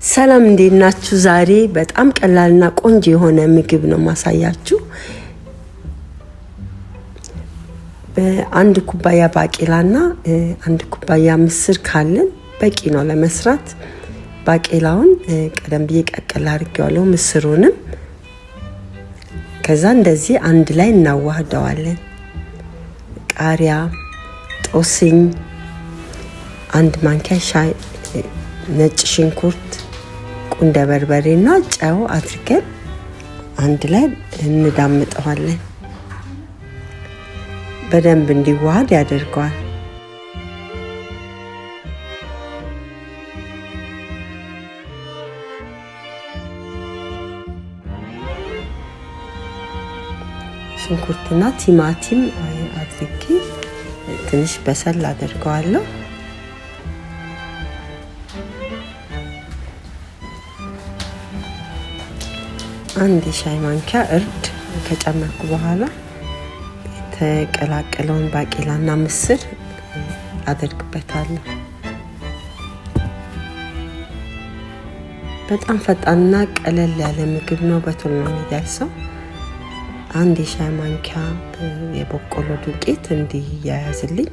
ሰላም እንዴት ናችሁ? ዛሬ በጣም ቀላልና ቆንጆ የሆነ ምግብ ነው ማሳያችሁ። በአንድ ኩባያ ባቄላና አንድ ኩባያ ምስር ካለን በቂ ነው ለመስራት። ባቄላውን ቀደም ብዬ ቀቀል አድርጌዋለሁ፣ ምስሩንም ከዛ እንደዚህ አንድ ላይ እናዋህደዋለን። ቃሪያ፣ ጦስኝ፣ አንድ ማንኪያ ሻይ ነጭ ሽንኩርት፣ ቁንደ በርበሬና ጨው አድርገን አንድ ላይ እንዳምጠዋለን። በደንብ እንዲዋሃድ ያደርገዋል። ሽንኩርትና ቲማቲም አድርጌ ትንሽ በሰል አደርገዋለሁ። አንድ የሻይ ማንኪያ እርድ ከጨመርኩ በኋላ የተቀላቀለውን ባቄላና ምስር አደርግበታለሁ። በጣም ፈጣንና ቀለል ያለ ምግብ ነው። በቶሎ ነው የሚደርሰው። አንድ የሻይ ማንኪያ የበቆሎ ዱቄት እንዲያያዝልኝ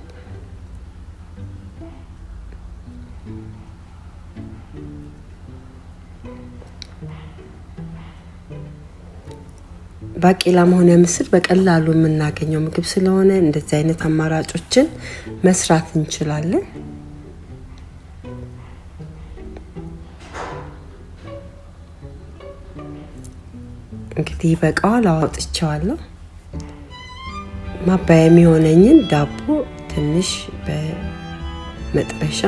ባቄላም ሆነ ምስር በቀላሉ የምናገኘው ምግብ ስለሆነ እንደዚህ አይነት አማራጮችን መስራት እንችላለን። እንግዲህ በቃዋል አወጥቼዋለሁ። ማባያ የሚሆነኝን ዳቦ ትንሽ በመጥበሻ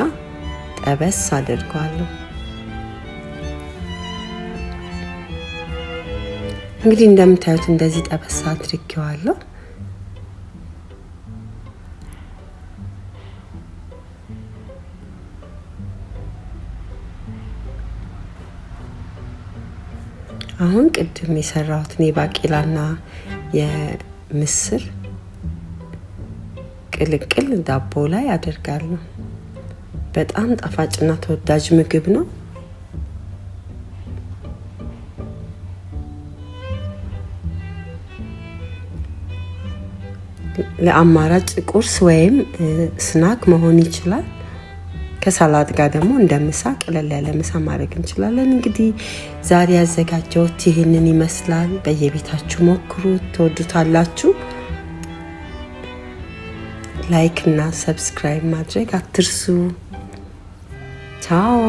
ጠበስ አድርገዋለሁ። እንግዲህ እንደምታዩት እንደዚህ ጠበስ አድርጌዋለሁ። አሁን ቅድም የሰራሁትን የባቄላና የምስር ቅልቅል ዳቦ ላይ አደርጋለሁ። በጣም ጣፋጭና ተወዳጅ ምግብ ነው። ለአማራጭ ቁርስ ወይም snack መሆን ይችላል። ከ salad ጋር ደግሞ እንደ ምሳ ቀለል ያለ ምሳ ማድረግ እንችላለን። እንግዲህ ዛሬ ያዘጋጀሁት ይህንን ይመስላል። በየቤታችሁ ሞክሩት፣ ትወዱታላችሁ። Like እና subscribe ማድረግ አትርሱ። ቻው።